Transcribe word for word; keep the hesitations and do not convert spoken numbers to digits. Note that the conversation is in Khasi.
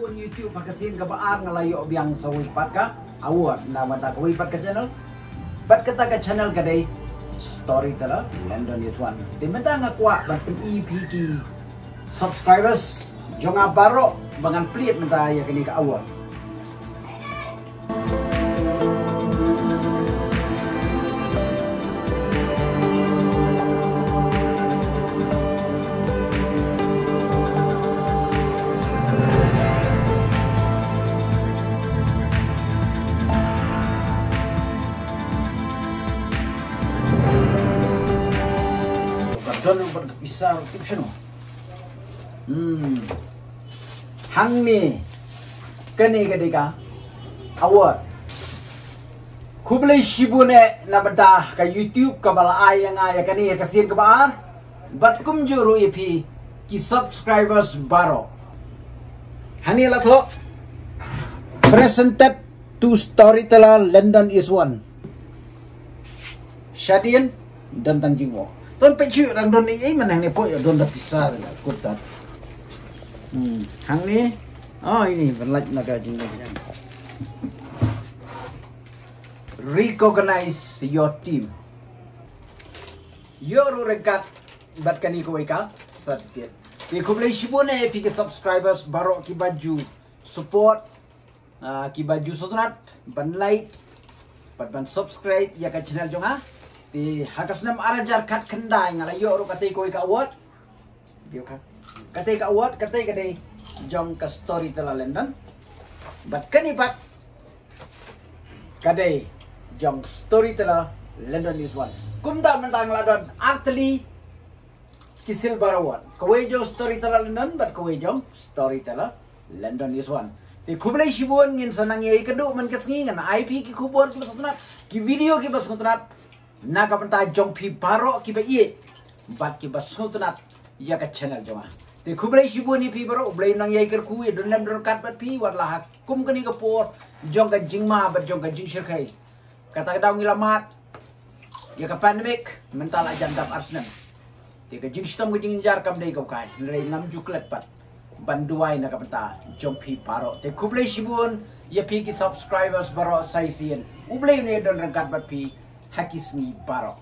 Pun YouTube ha ka sien kaba ar nga la ïoh biang sa wei pat ka award na bynta ka wei pat ka channel. Bad kata ka channel ka dei Storyteller London is one. Te mynta nga kwah ban pyni phi ki subscribers jong nga baroh ba ngan plie mynta ïa kane ka award. Ka don ruh bad ka pisa ruh tip shano. Hmm. Hangne kane ka dei ka award. Khublei shibun eh na bynta ka YouTube kaba la ai ïa nga ïa kane ïa ka sien kaba ar. Bad kumjuh ruh ïa phi ki subscribers baroh. Hangne la thoh, "Presented to Storyteller London is one." Shadien don tang jingmut. Ton peit shuh dang don ei ei man hangne, poi ïa don da pisa da kut tat. Hmm, hangne. Oh, ini ban lait na ka jingmut. Recognize your team. Ïoh ruh ryngkat bad kane kawei ka certificate. Te khublei shibun eh phi ki subscribers baroh kiba ju support, ah, kiba ju sngewtynnat ban like bad ban subscribe ïa ka channel jong nga. Te ha ka snem ar hajar khatkhyndai nga la ïoh ruh katei kawei ka award. Ïoh ka, katei ka award, katei ka dei jong ka Storyteller London. Bad kane pat ka dei jong Storyteller London is one. Kumta mynta nga la don artylli ki silver award. Kawei jong Storyteller London bad kawei jong Storyteller London is one. Te khublei shibun, ngin sa nang ïakynduh man ka sngi, ngan ai phi ki khubor kiba sngewtynnat, ki video kiba sngewtynnat na ka bynta jong phi baroh kiba ïeit bad kiba sngewtynnat ïa ka channel jong nga. Te khublei shibun ïa phi baroh, U Blei un nang ïai kyrkhu, ïa don lem don ryngkat bad phi wat la ha kum kane ka por jong ka jingma bad jong ka jingshyrkhei. Kata ka daw ngi la mad ïa ka pandemic, mynta la jan dap ar snem. Te ka jingshitom ka jingjynjar kam dei kaba kai, hynrei ngam ju klet pat ban duwai na ka bynta jong phi baroh. Te khublei shibun ïa phi ki subscribers baroh sa shisien. U Blei un ïai don ryngkat bad phi ha ki sngi baroh.